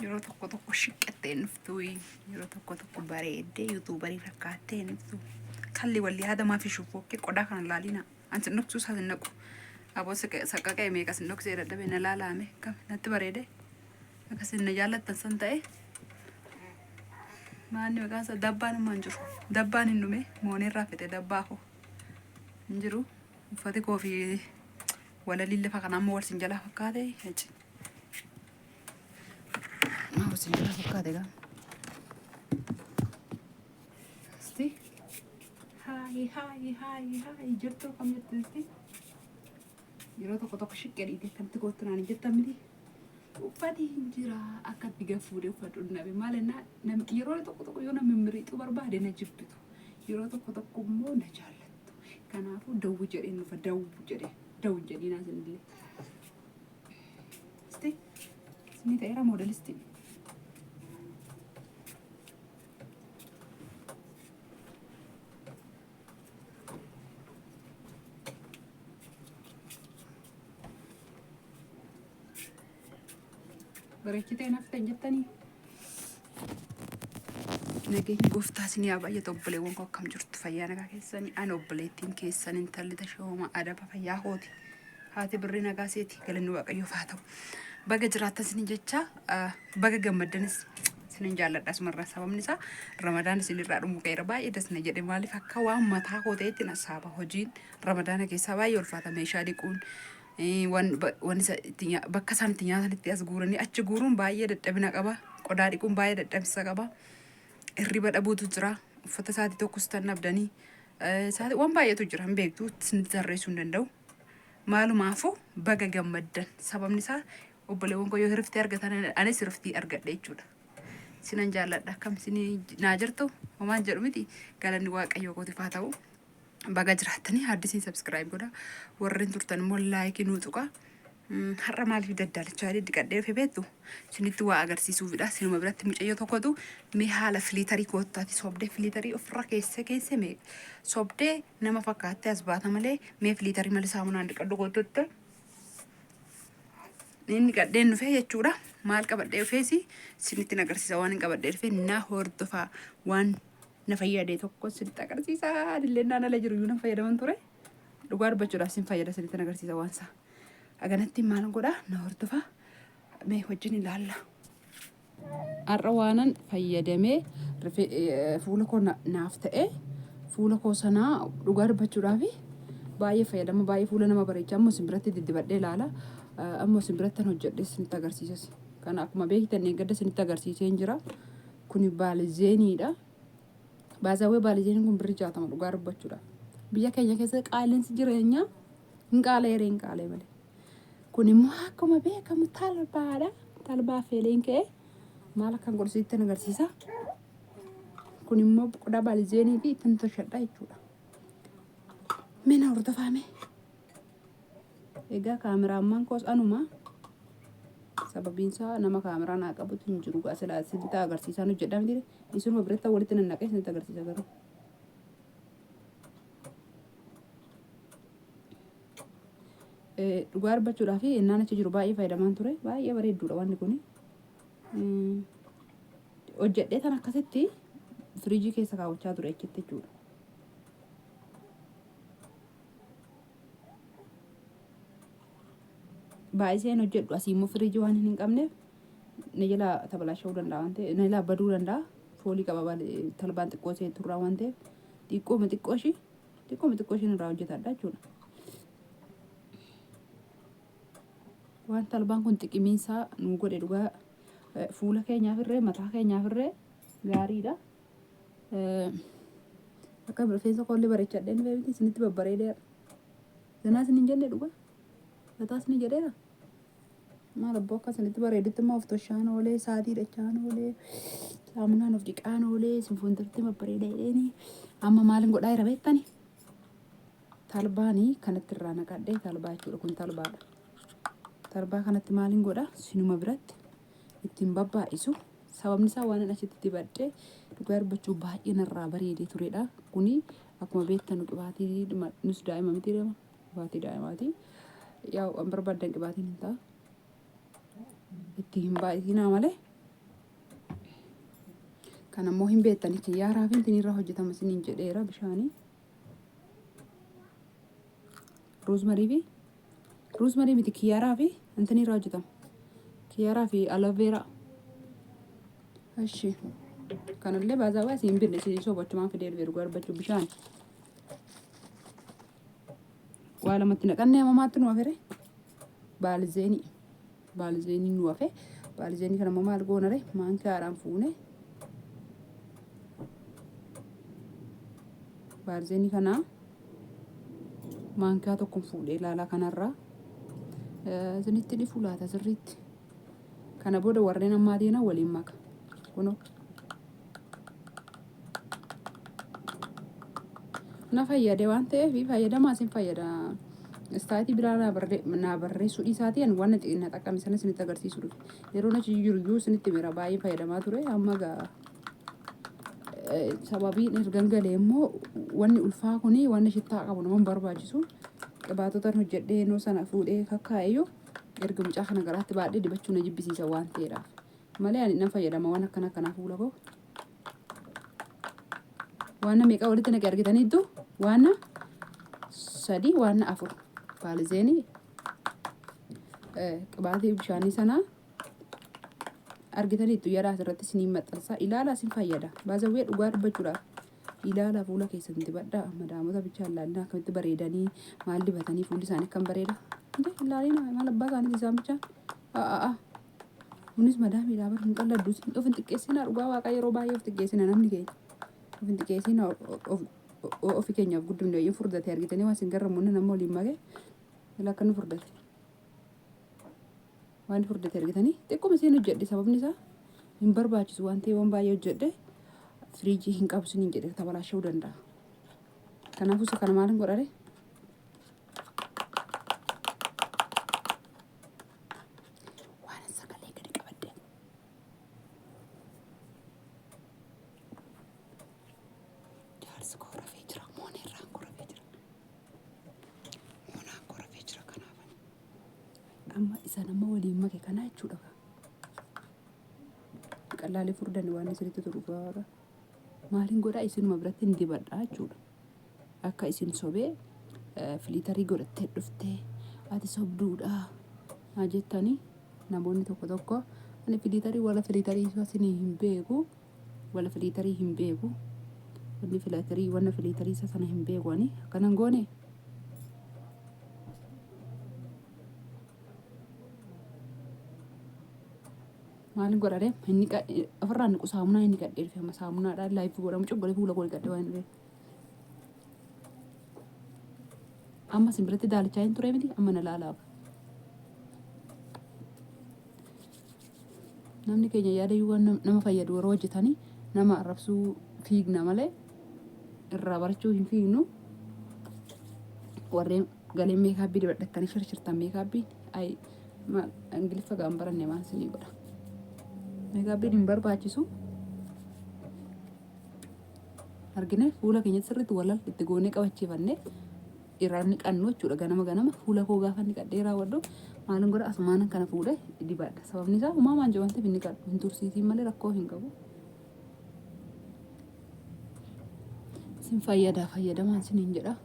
Yeroo tokko tokko shiqqattee hin dhuftu. Yeroo tokko tokko bareeddee yuutuubarii fakkaattee hin dhuftu. Kalli walli haada maafi shufokkee qodaa kana laalina. An sin dhoksuu isaa sin naqu. Aboo saqqaqee meeqa sin dhoksee dadhabe na laalaame. Kam natti bareede. Akka sin na jaallattan san ta'e. Maanni maqaan isaa dabbaan immoo hin jiru. Dabbaan hin dhume mooneerraa fixe dabbaa koo. Hin jiru. Uffati koo fi walaliin lafa kanaa immoo wal sin jalaa fakkaate. Eci. Maa wal sin jalaa fakkaate gaa. Isti. Haayi haayi haayi haayi jirtu kam jirtu isti. Yeroo tokko tokko shiqqee dhiitee akkamitti koottu naan hin jettan miti. Uffati hin jira akka itti gad fuudhee uffadhu hin dhabe. Maal ennaa yeroo tokko tokko yoo na mimmiriixuu barbaade na jibbitu. Yeroo tokko tokko immoo na jaallattu. Kanaafuu dawwu jedheen dhufa dawwu jedhee dawwu hin jedhiinaa isinillee. Isti isinii ta'eera moodelistii. Bareechitee naaf ta'e jettanii. Nageenyi gooftaa isin haa baay'atu obboleewwan koo akkam jirtu fayyaa nagaa keessanii ani obboleettiin keessan intalli tashooma adaba fayyaa kooti haati birrii nagaa seeti galanni waaqayyoof haa ta'u baga jiraattan isin jecha baga gammaddanis isinin jaalladha asumarraa sababni isaa ramadaan isinirraa dhumu ka'eera baay'ee das na jedhe maaliif akka waan mataa koo ta'etti na saaba hojiin ramadaana keessaa baay'ee ulfaata meeshaa dhiquun waan isa itti bakka isaan itti nyaatanitti as guuranii achi guuruun baay'ee dadhabina qaba qodaa dhiquun baay'ee dadhabinsa qaba hirriba dhabuutu jira uffata isaatii tokkos tan dhabdanii isaatii waan baay'eetu jira hin beektu isinitti tarreessuu hin danda'u maalumaafuu baga gammaddan sababni isaa Obboleewwan koo yoo hiriftii argatan anis hiriftii argadhe jechuudha. Sinan jaalladha akkam isinii naa jirtu homaan jedhu miti galanni waaqayyoo kootiif haa ta'u. Baga jiraattanii haaddisiin subscribe godha. Warreen turtan immoo laayikii nuu tuqa. Har'a maaliif daddaalachaa diddiqadhee dhufe beektu isinitti waa agarsiisuufidha. Sinuma biratti mucayyoo tokkotu mee haala filiitarii koottaati sobdee filiitarii ofirra keessa keessa mee sobdee nama fakkaattee as baata malee mee filiitarii malee saamunaan dhiqadhu kootutti. Inni qadheen dhufee jechuudha. Maal qabadhee dhufeesi isinitti agarsiisa waan hin qabadhee dhufe na hordofaa waan na fayyade tokko isinitti agarsiisa. Anillee naan ala jiru iyyuu nan fayyadaman ture. Dhugaa dubbachuudhaaf isin fayyada isinitti agarsiisa waan isaa. Aganatti maal godhaa na hordofaa mee wajjin ilaalla. Har'a waanan fayyadamee fuula koo naaf ta'e fuula koo sanaa dhugaa dubbachuudhaaf baay'ee fayyadama baay'ee fuula nama bareecha ammoo isin biratti diddibadhee ilaala ammoo isin biratti kan hojjedhe isinitti agarsiisas kana akkuma beektan eeggadda isinitti agarsiiseen jira kuni baalizeeniidha baazawwee baalizeeniin kun birri 60 dhugaa dubbachuudhaaf biyya keenya keessa qaala'insi jireenyaa hin qaala'eera hin qaala'e malee. Kun immoo akkuma beekamu talbaadha. Talbaa feeleen ka'e maal akkan godhu sitti agarsiisa. Kun immoo qodaa baalizeenii fi ittiin toshadha jechuudha. Mina hordofaa mee. Egaa kaameraammaan koos anuma. Sababiin isaa nama kaameraa naa qabutu hin jiru. Silaa sitti agarsiisaan hojjedhaa miti. Isinuma biratti walitti nannaqee isinitti agarsiisa garuu. Dhugaa dubbachuudhaaf innaan achi jiru baay'ee fayyadamaan ture. Baay'ee bareedduudha wanni kun. Hojjedhee tan akkasitti firiijii keessa kaawwachaa ture achitti jechuudha. Baay'iseen hojjedhu asii immoo firiijii waan hin qabneef na jalaa tabalaasha'uu danda'a waan ta'eef na jalaa baduu danda'a. Foolii qaba talbaan xiqqoo ishee turraa waan ta'eef xiqqooma xiqqoo ishii xiqqooma xiqqoo ishiin irraa hojjetadha jechuudha. Waan talbaan kun xiqimiinsaa nu godhe dhugaa fuula keenyaaf irree mataa keenyaaf irree gaariidha. Akka rifeensa koollee bareechadheen dhufee miti isinitti babbareedeera. Ganaa isin hin jenne dhugaa. Mataa isin jedheera. Maal abboo akka isinitti bareedutti immoo of toshaan oolee saatii dhachaan oolee saamunaan of dhiqaan oolee isin fuulduratti babbareeda jedheeni amma maalin godhaa jira beektani talbaanii kanatti irraa naqadhee talbaa jechuudha kun talbaadha. Talbaa kanatti maalin godha sinuma biratti ittiin babbaay'isu sababni isaa waan achitti dibadhee dhugaa dubbachuu baay'ee narraa bareedee turedha. Kuni akkuma beektanu qibaatii nus daa'ima miti deema. Qibaatii daa'imaati. Yaa waan barbaaddan qibaatiin hin ta'a. Itti hin baay'isinaa malee. Kan ammoo hin beektani kiyyaaraa fi intinirraa hojjetama isiniin jedheera bishaanii. Roozmarii fi roozmarii miti kiyyaaraa fi intinirraa hojjetama. Kiyyaaraa fi aloe vera. Eshi. Kanallee baazaa isin hin binne isin sobachumaan fidee dhufee dhugaa dubbachuu bishaan. Waa lamatti naqannee amamaatti nu hafere. Baalzeenii. Baalzeenii nu hafe. Baalzeenii kana immoo maal goonare maankaadhaan fuune. Baalzeenii kana maankaa tokkoon fuudhee ilaalaa kanarraa. Isinitti dhifu laata sirriitti. Kana booda warreen ammaatii kana waliin maka. Kunoo. Na fayyade waan ta'eef fayyadamaa isin fayyada. Istaatii biraa naa barreessuu dhiisaatii ani waan na xaqqame sana isinitti agarsiisu dhufe. Yeroo achi jiru iyyuu isinitti mira baay'ee fayyadamaa ture. Amma gaa sababiin ergan galee immoo wanni ulfaa kuni wanni shittaa qabu nama hin barbaachisu. Qibaatotan hojjedhee yeroo sana fuudhee kakkaa'eyyuu erga mucaa kana garaatti baadhee dibachuu na jibbisiisa waan ta'eedhaaf. Malee ani nan fayyadama waan akkana akkanaa fuula koo. Waan meeqa walitti naqe argitaniittu? Waan sadii, waan afur. Baalizeenii qibaatii bishaanii sanaa argitaniittu yaada asirratti isiniin maxxansaa ilaalaa isin fayyada. Baazawwee dhugaa dubbachuudhaaf ilaalaa fuula keessan dibadhaa madaamota bichaa ilaalina akkamitti bareedanii maal dibatanii fuulli isaanii akkam bareeda. Inte ilaalina maal abbaa isaaniiti isaan bichaan. A'a. Kunis madaamiidhaa bar hin qalladdu of hin xiqqeessinaa dhugaa waaqaa yeroo baay'ee of xiqqeessina namni keenya. Of hin xiqqeessinaa ofi keenyaaf guddifne hin furdate argitanii waan isin garramu inni nama waliin makee ila akka inni furdate. Waan furdate argitanii xiqquma isheen hojjedhe sababni isaa hin barbaachisu waan ta'eef waan baay'ee hojjedhe firiijii hin qabu isiniin jedhe tabalaasha'uu danda'a. Kanaafuu isa kana maalin godhare? Waan sagalee gadi qabadde. Jaarsi koo rafee jira. Mooneerraan koo rafee jira. Moonaan koo rafee jira kanaaf. Amma isa nama waliin make kana jechuudha. Qallaalee furdan waan isinitti tolu gaara. Maaliin godhaa isinuma biratti hin dibadhaa jechuudha. Akka isin sobee filitarii godhattee dhuftee ati sobduudha haa jettanii namoonni tokko tokko ani filitarii wala filitarii isinii hin beeku wala filitarii hin beeku wanni filitarii wanna filitarii isa sana hin beeku ani akkanan goone Maalin godha ree? Inni ofirraa niqu saamunaa inni qadhee dhufe amma saamunaadhaan laayifii godhamu cuggolee fuula koo dhiqadhe waan dhufeef. Amma isin biratti daalichaa hin ture miti amma na laalaaba. Namni keenya yaada iyyuu waan nama fayyadu yeroo hojjetanii nama arrabsuu fiigna malee irraa barachuu hin fiignu. Warreen galeen meekaabbii dibadhattanii shirshirtan meekaabbii ayi maal ingiliffa gaan baranne maal isinii godha. Meekaabbiin hin barbaachisu. Argine fuula keenyatti sirriitti walal itti goonee qabachiifannee irraa niqannu jechuudha. Ganama ganama fuula koo gaafa niqadhee raawwadhu maalin godha asumaanan kana fuudhee dibadha. Sababni isaa uumamaan jiru waan ta'eef hin niqadhu. Hin tursiisiin malee rakkoo hin qabu. Isin fayyada fayyadamaan isiniin jedha.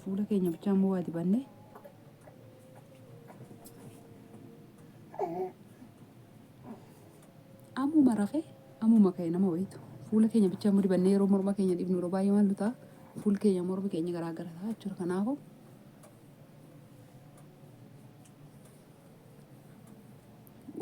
Fuula keenya bichaa immoo waa dibannee ammuma rafee ammuma ka'e nama wayitu fuula keenya bichaa immoo dibannee yeroo morma keenya dibnu yeroo baay'ee maal nu ta'a fuulli keenya mormi keenya garaa gara ta'a jechuudha kanaafuu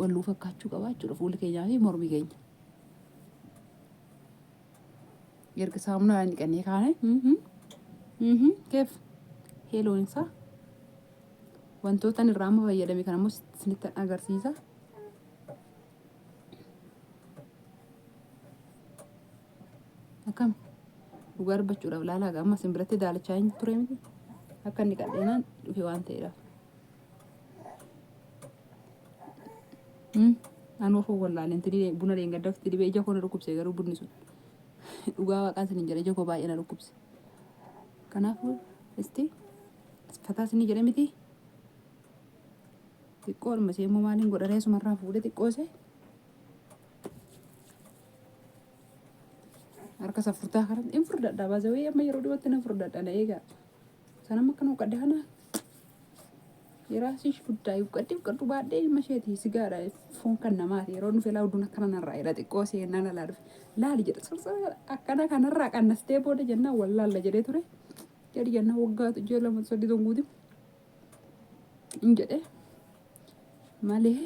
walluu fakkaachuu qaba jechuudha fuulli keenyaa fi mormi keenya. Erga saamunaa dhiqannee kaane keef heeloon isaa wantoota irraa amma fayyadame kana immoo isinitti agarsiisa. Akkam dhugaa dubbachuudhaaf laalaa amma isin biratti daalachaa hin ture miti akka inni qadheenaan dhufe waan ta'eedhaaf. Anuu ofoo wallaaleen tidii buna dheengadda ofitti dibee ija koo na dhukkubse garuu bunni sun dhugaa waaqaan isiniin jedha ija koo baay'ee na dhukkubse. Kanaafuu isti fataa isinii jedhe miti xiqqoo dhuma ishee immoo maaliin godha reesumarraa fuudhee xiqqoo ishee. Harka isa furdaa kanatti hin furdadha baasawee amma yeroo dhiyootti nan furdadha na eegaa. Sanamma akkana uqadde kana የራስሽ ጉዳይ uqqadhi uqqadhu baadhee ilma isheeti sigaadha foon kan namaati yeroo dhufe laa udduun akkana narraa jedha xiqqoo seenaan alaa dhufe laali jedha sorsora akkana kanarraa qannastee booda jennaan wallaalla jedhee ture jedhi jennaan waggaa ji'a lama sadii tonguuti hin jedhe malee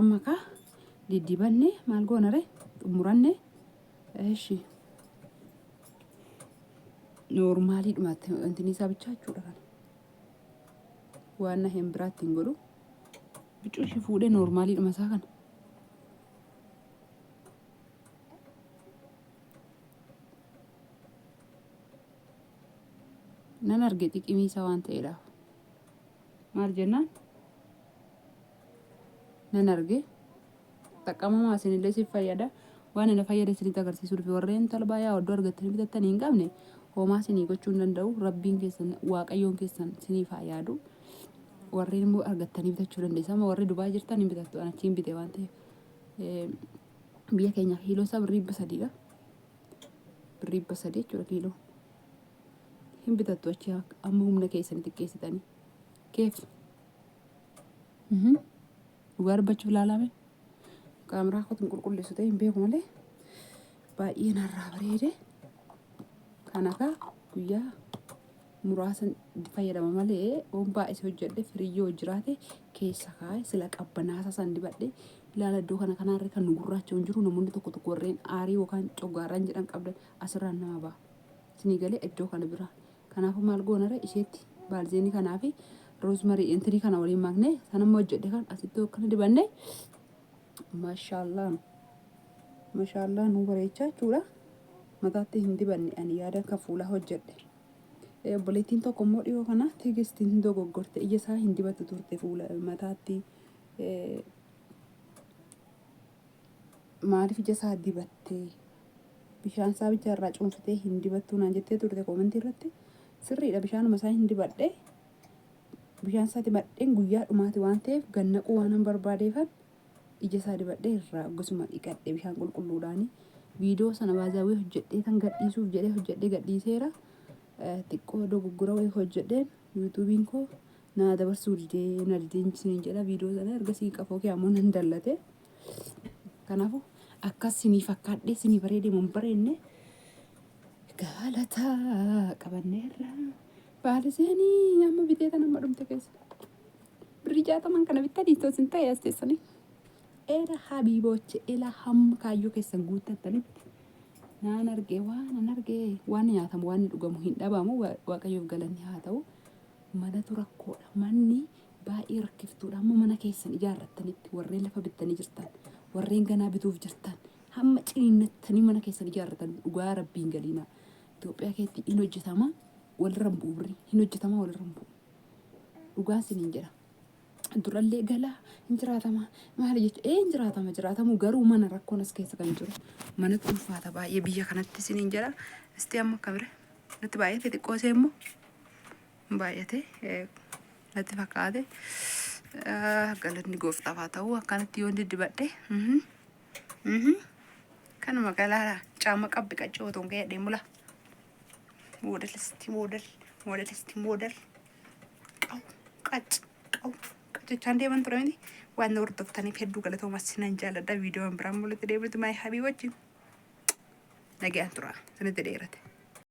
amma kaa diddibanne maal goonare xumuranne eshi noormaaliidhumatti wanti isaa bichaa jechuudha kana. Waan na hin biraatti hin godhu. Bicuu ishii fuudhee noormaaliidhuma isaa kana. Nan arge xiqimii isaa waan ta'eedhaaf. Maal jennaan? Nan arge. Xaqqamamaa isinillee si fayyada. Waan na fayyade isinitti agarsiisuu dhufe warreen talbaa yaa oddoo argattanii bitattanii hin qabne homaa isinii gochuu hin danda'u. Rabbiin keessan Waaqayyoon keessan isiniif haa yaadu. Warreen immoo argattanii bitachuu dandeessu. Amma warri Dubaay jirtan hin bitattu. An achiin bite waan ta'eef. Biyya keenya kiiloo isaa birrii 300dha. Birrii 300 jechuudha kiiloo. Hin bitattu achi amma humna keessanii xiqqeessitanii. Keef. Dhugaa dubbachuuf ilaalame. Kaameraa kootiin qulqulleessu ta'e hin beeku malee baay'ee narraa bareede. Kana kaa guyyaa muraasa fayyadama malee waan baay'ee hojjedhe firiyyoo jiraate keessa kaa'e sila qabbanaasa san dibadhe ilaala iddoo kana kanaarra kan nu gurraacha hin jiru namoonni tokko tokko warreen aarii yookaan coggaarraan jedhan qabdan asirraan nama ba'a. Isinii galee iddoo kana biraa. Kanaafuu maal goonare isheetti baalzeenii kanaa fi roozmarii intinii kana waliin maknee sanamma hojjedhe kan asitti akkana dibanne maashaallaa maashaallaa nu bareechaa jechuudha. Mataatti hin dibanne ani yaada kan fuulaa hojjedhe. Obboleettiin tokko immoo dhiyoo kana Tigistiin hin dogoggorte ija isaa hin dibattu turte fuula mataatti maaliif ija isaa dibatte bishaan isaa bicha irraa cuunfitee hin dibattuu naan jettee turte koomentii irratti sirriidha bishaanuma isaa hin dibadhe bishaan isaa dibadheen guyyaa dhumaati waan ta'eef gannaquu waan hin barbaadeefan ija isaa dibadhee irraa gosuma dhiqadhe bishaan qulqulluudhaani viidiyoo sana baazaawwee hojjedhee kan gadhiisuuf jedhee hojjedhee gadhiiseera xiqqoo dogoggora wayii hojjedheen yuutuubiin koo naa dabarsuu didee na dideen isiniin jedha viidiyoo sana ergasii qafoo kee ammoo nan dallate kanaafuu akkas sinii fakkaadhee sinii bareedee mun bareenne galata qabanneerra baaliseenii amma bitee tan amma dhumte keessa birrii 60n kana bittanii itoo isin ta'e as teessanii era habiibooche ela hamma kaayyoo keessan guuttattanitti naan argee waan an argee waan nyaatamu waan dhugamu hin dhabamu waaqayyoof galanni haa ta'u manatu rakkoodha manni baay'ee rakkiftuudha hamma mana keessan ijaarrattanitti warreen lafa bittanii jirtan warreen ganaa bituuf jirtan hamma ciniinnattanii mana keessan ijaarratan dhugaa rabbiin galiinaa Itoophiyaa keessatti hin hojjetama walirra hin bu'u birri hin hojjetama walirra hin bu'u dhugaa isiniin jedha durallee galaa hin jiraatama maali jechuudha ee hin jiraatama jiraatamu garuu mana rakkoon as keessa kan jiru manatti ulfaata baay'ee biyya kanatti isiniin jedha isti amma akka bire natti baay'ate xiqqoo ishee immoo baay'ate natti fakkaate galanni gooftaaf haa ta'u akkanatti yoon diddibadhe kanuma galaara caama qabbi qaccoo otoo hin ga'e mula moodelisti moodel moodelisti moodel qaw qac qaw qacochaan deeman ture miti waan na hordoftaniif hedduu galatoomaa sinan jaaladha viidiyoon biraan mul'atti deebitu maay habii wajjin nagayaan tura sinitti dheerate.